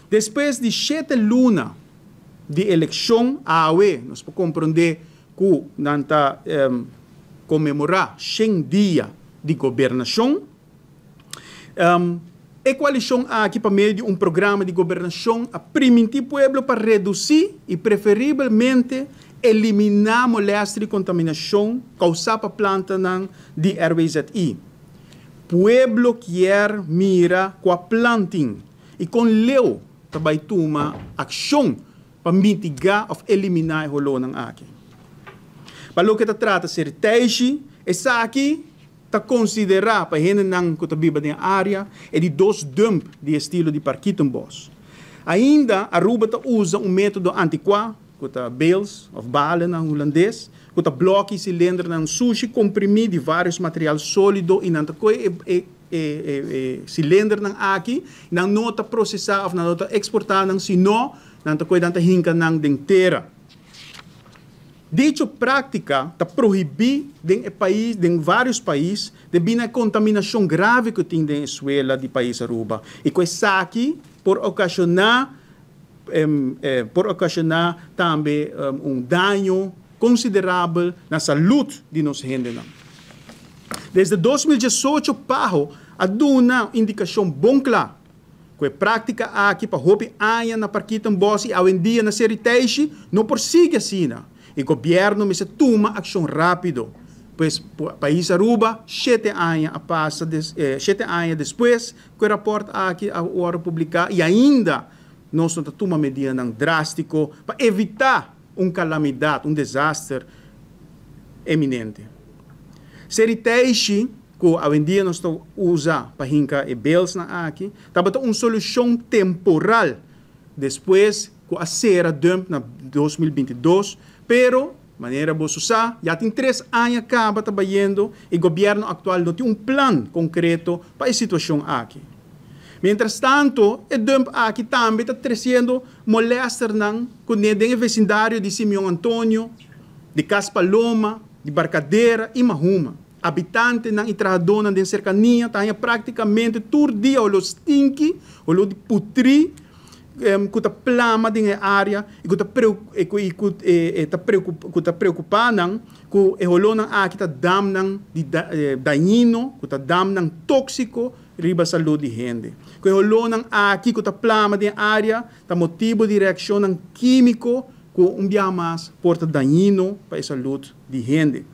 Despues di 7 luna di elekshon, awe nos por komprondé ku nan ta konmemorá 100 dia di gobernashon. E koalishon aki pa medio di un programa di gobernashon a primintí pueblo pa redusí i preferibelmente eliminá molèster di kontaminashon kousá pa plantanan di RWZI. Pueblo kier mira kua plan tin i kon leu ta bai tuma akshon pa mitigá òf eliminá e holónan aki. Pa loke ta trata Serteishi, esaki ta konsiderá pa hendenan ku ta biba den e área e di dos dump di estilo di Parkietenbos. Ainda Aruba ta usa un método antikuá ku ta bales òf balen na hulandes, ku ta blòki silindernan sushi komprimí di vários material sólido i nan ta kohe e e silindernan aki, nan no ta prosesá òf nan no ta eksportá nan, sino nan ta kohe nan ta hinka nan den tera. Dicho práktika ta prohibí den e pais, den vários pais, debí na e kontaminashon grave ku tin den e suela di pais Aruba i ku esaki por okashoná por okashoná tambe un daño konsiderabel na salud di nos hendenan. Desde 2018 PAHO a duna indikashon bon kla ku e práktika aki pa hopi aña na Parkietenbos i awendia na Seriteishi no por sigui asina i gobièrnu mester tuma akshon rápido. Pues pais Aruba 7 aña a pasa, 7 aña despues ku e rapòrt aki a wòrdu publiká i ainda nos no ta tuma medidanan drástiko pa evitá un kalamidat, un desaster eminente. Seriteishi, ku awendia nos ta usa pa hinka e balesnan aki, tabata un solushon temporal despues ku a sera dump na 2022, pero manera boso sa, ya tin 3 aña kaba ta bayendo i gobièrnu aktual no tin un plan konkreto pa e situashon aki. Mientras tanto, e dump aki tambe ta tresiendo molesternan ku den e vesindario di Simeon Antonio, di Cas Paloma, di Barcadera i Mahuma. Habitantenan i trahadónan den serkania ta haña práktikamente tur dia oló stinki, oló di putrí, ku ta plama den e área i ku ta preokupá nan ku e holónan aki ta damnan di dañino, ku ta damnan tóksiko riba salú di hende. Ku e holónan aki ku ta plama den e área ta motibu di reakshonnan kímiko ku un biaha mas por ta dañino pa e salú di hende.